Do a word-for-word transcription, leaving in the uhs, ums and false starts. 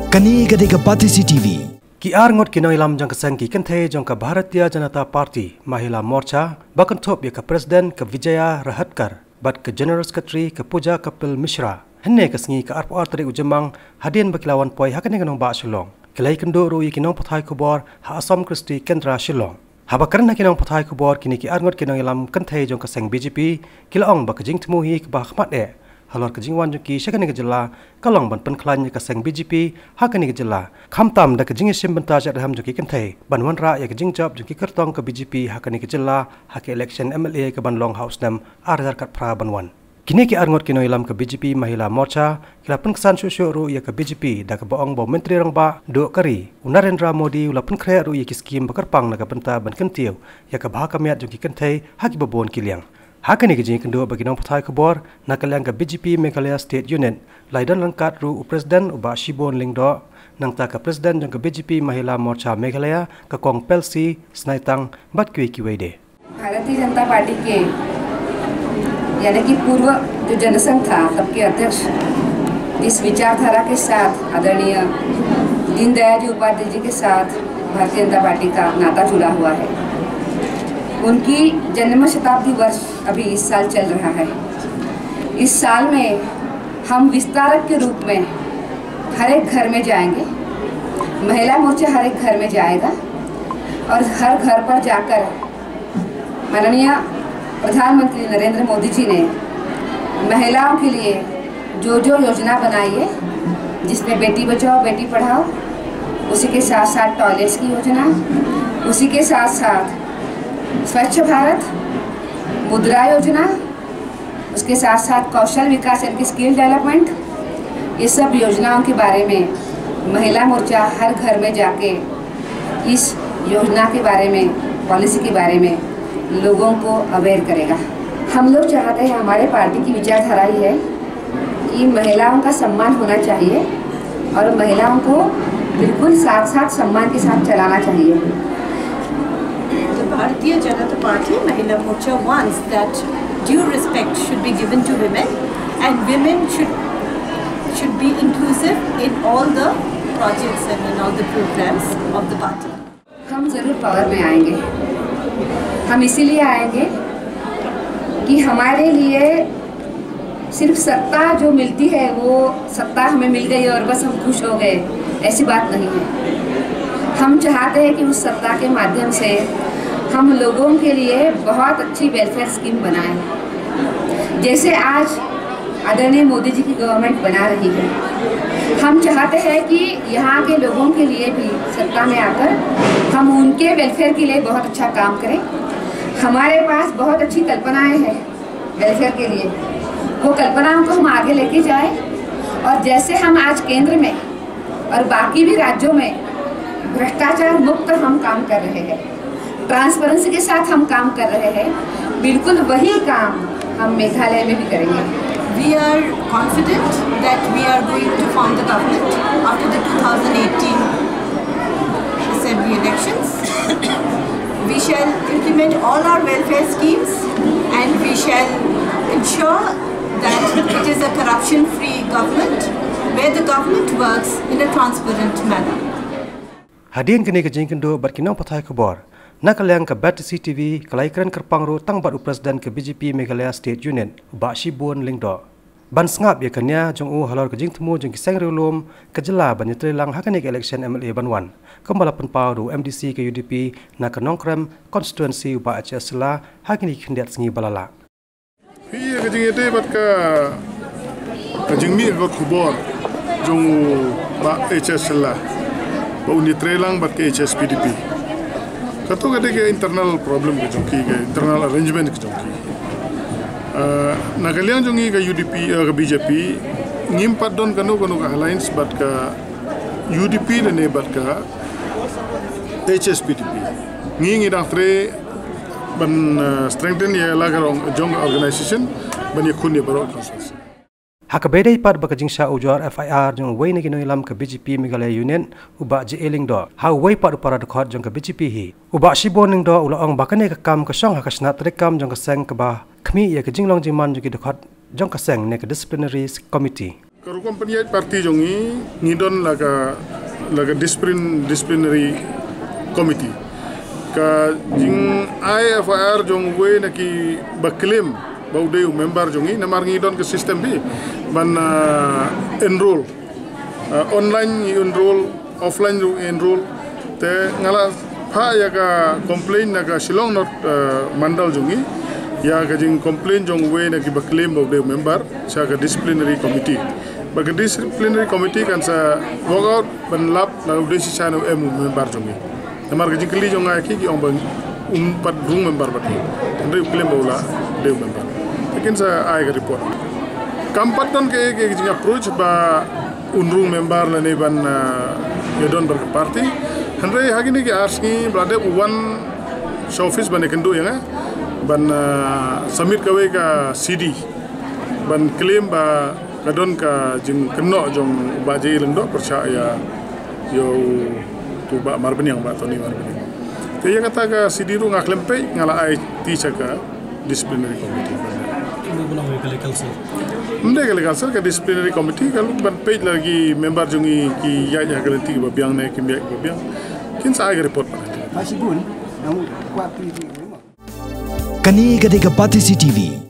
Kane ka dei ka Batesi T V. Ki arngut ki nongïalam jong ka seng ki kynthei jong ka Bharatiya Janata Party Mahila Morcha, ba kynthup ïa ka President ka Vijaya Rahatkar bad ka General Secretary ka Pooja Kapil Mishra, hynne ka sngi ka arphew ar tarik u Jymmang, hadien ba ki la wan poi ha kane ka nongbah Shillong, ki la ïakynduh ruh ïa ki nongpathai khubor ha Assam Christi Kendra Shillong. Haba kren ha ki nongpathai khubor, kine ki arngut ki nongïalam kynthei jong ka seng B J P ki la ong ba ka jingthmu hi kaba hakhmat eh halor ka jingwan jong ki sha kane ka jylla ka long ban pynkhlaiñ ïa ka seng B J P ha kane ka jylla, khamtam da ka jingïashim bynta jaitbynriew jong ki kynthei ban wanrah ïa ka jingjop jong ki kyrtong ka B J P ha kane ka jylla ha ka election M L A ka ban long ha u snem ar hajar khatphra ban wan. Kine ki arngut ki nongïalam ka B J P Mahila Morcha ki la pynksan shuh shuh ruh ïa ka B J P da kaba ong ba u Myntri Rangbah duh ka ri u Narendra Modi u la pynkhreh ruh ïa ki skim ba kyrpang na ka bynta ban kyntiew ïa ka bha ka miat jong ki kynthei ha kiba bun ki liang. Ha kane ka jingïakynduh bad ki nongpathai khubor, na ka liang ka B J P Meghalaya State Unit, la ïadon ryngkat ruh u President u Bah Shibun Lyngdoh, nangta ka President jong ka B J P Mahila Morcha Meghalaya ka Kong Pelcy Snaitang bad kiwei kiwei de. भारतीय जनता पार्टी के, यानी कि पूर्व जो जनसंघ था, तब के अध्यक्ष, जिस विचारधारा के साथ आदरणीय दीनदयाल जी उपाध्याय जी के साथ भारतीय जनता पार्टी का नाता जुड़ा हुआ है, उनकी जन्म शताब्दी वर्ष अभी इस साल चल रहा है। इस साल में हम विस्तारक के रूप में हर एक घर में जाएंगे, महिला मोर्चा हर एक घर में जाएगा और हर घर पर जाकर माननीय प्रधानमंत्री नरेंद्र मोदी जी ने महिलाओं के लिए जो जो योजना बनाई है, जिसमें बेटी बचाओ बेटी पढ़ाओ, उसी के साथ साथ टॉयलेट्स की योजना, उसी के साथ साथ स्वच्छ भारत, मुद्रा योजना, उसके साथ साथ कौशल विकास यानी कि स्किल डेवलपमेंट, ये सब योजनाओं के बारे में महिला मोर्चा हर घर में जाके इस योजना के बारे में, पॉलिसी के बारे में लोगों को अवेयर करेगा। हम लोग चाहते हैं, हमारे पार्टी की विचारधारा ही है कि महिलाओं का सम्मान होना चाहिए और महिलाओं को बिल्कुल साथ साथ सम्मान के साथ चलाना चाहिए। The Bharatiya Janata Party Mahila Morcha wants that due respect should be given to women and women should should be inclusive in all the projects and in all the programs of the party. हम जरूर पावर में आएंगे। हम इसीलिए आएंगे कि हमारे लिए सिर्फ सत्ता जो मिलती है, वो सत्ता हमें मिल गई और बस हम खुश हो गए, ऐसी बात नहीं है। हम चाहते हैं कि उस सत्ता के माध्यम से हम लोगों के लिए बहुत अच्छी वेलफेयर स्कीम बनाएं। जैसे आज आदरणीय मोदी जी की गवर्नमेंट बना रही है, हम चाहते हैं कि यहाँ के लोगों के लिए भी सत्ता में आकर हम उनके वेलफेयर के लिए बहुत अच्छा काम करें। हमारे पास बहुत अच्छी कल्पनाएं हैं वेलफेयर के लिए, वो कल्पनाओं को हम आगे लेके जाएं और जैसे हम आज केंद्र में और बाकी भी राज्यों में भ्रष्टाचार मुक्त हम काम कर रहे हैं, ट्रांसपेरेंसी के साथ हम काम कर रहे हैं, बिल्कुल वही काम हम मेघालय में भी करेंगे। We are confident that we are going to form the government after the two thousand eighteen assembly elections. We shall implement all our welfare schemes and we shall ensure that it is a corruption-free government where the government works in a transparent manner. Hadien kane ka jingkynduh bad ki nongpathai khubor, na ka liang ka Batesi T V ka la ïakren kyrpang ruh tang bad u President ka B J P Meghalaya State Unit, u Bah Shibun Lyngdoh, ban sngap ïa ka nia jong u halor ka jingthmu jong ki seng riewlum ka jylla ban ïatreilang ha kane ka election M L A ban wan, kumba la pynpaw da u M D C ka U D P na ka Nongkrem constituency, u Bah H S Shylla, ha kine ki khyndiat sngi ba la lah. Phi ïa ka jingïadei bad ka, ka jingmih ka khubor jong u Bah H S Shylla ba un ïatreilang bad ka H S P D P. Kato ka dei ka internal problem ka jong ki, ka internal arrangement ka jong ki. Ah, na ka liang jong ngi ka U D P, ah, ka B J P, ngim pat don kano kano ka alliance bad ka U D P ne bad ka H S P D P. Ngi ngi dang trei ban, ah, strengthen ïa la ka rong jong ka organization ban ïakhun ïa baroh ka constituency. Ha kaba ïadei pat bad ka jingshah ujor F I R jong uwei na ki nongïalam ka B J P Meghalaya Unit, u Bah J A Lyngdoh, ha uwei pat u para dkhot jong ka B J P hi, u Bah Shibun Lyngdoh u la ong ba kane ka kam ka shong ha ka shnat treikam jong ka seng kaba khmih ïa ka jinglong jingman jong ki dkhot jong ka seng ne ka disciplinary committee. Rukom pynïaid party jong ngi, ngi don la ka, la ka discipline, disciplinary committee. Ka jingai F I R jong uwei na ki ba claim ba u dei u member jong ngi, namar ngi don ka system hi ban, ah, enroll. Ah, online ngi enroll, offline ruh enroll. Te nga la phah ïa ka complaint na ka Shillong North, ah, Mandal jong ngi, ïa ka jing complaint jong uwei na ki ba claim ba u dei u member sha ka disciplinary committee. Ba ka disciplinary committee kan sa work out ban lap la u dei shisha ne em u member jong ngi. Namar ka jingkylli jong nga ïa ki, ki ong ba um pat rung member bad ngi. Hynrei u claim ba u la dei u member. Te kin sa ai ka report. Kam pat don ka, ka jing approach ba un rung member lane ban, ah, ïa don bad ka party. Hynrei ha kine ki ar sngi ba la dep u wan sha office ban ïakynduh ïa nga ban, ah, submit kawei ka C D ban claim ba ka don ka jingkynnoh jong u Bah J. Lyngdoh pyrshah ïa, ïa u, uto u Bah Marbaniang, Bah Tony Marbaniang. Te ïa kata ka C D ruh nga khlem peit, nga la ai ti sha ka disciplinary committee. Kin ong ba ka legal cell? Ym dei ka legal cell, ka disciplinary committee ka long ban peit la ki member jong ngi ki ïaid ha ka lynti kaba biang ne kim ïaid kaba biang. Kin sa ai ka report pat. Ba shibun, nang kwah pyniti. Kane ka dei ka Batesi T V,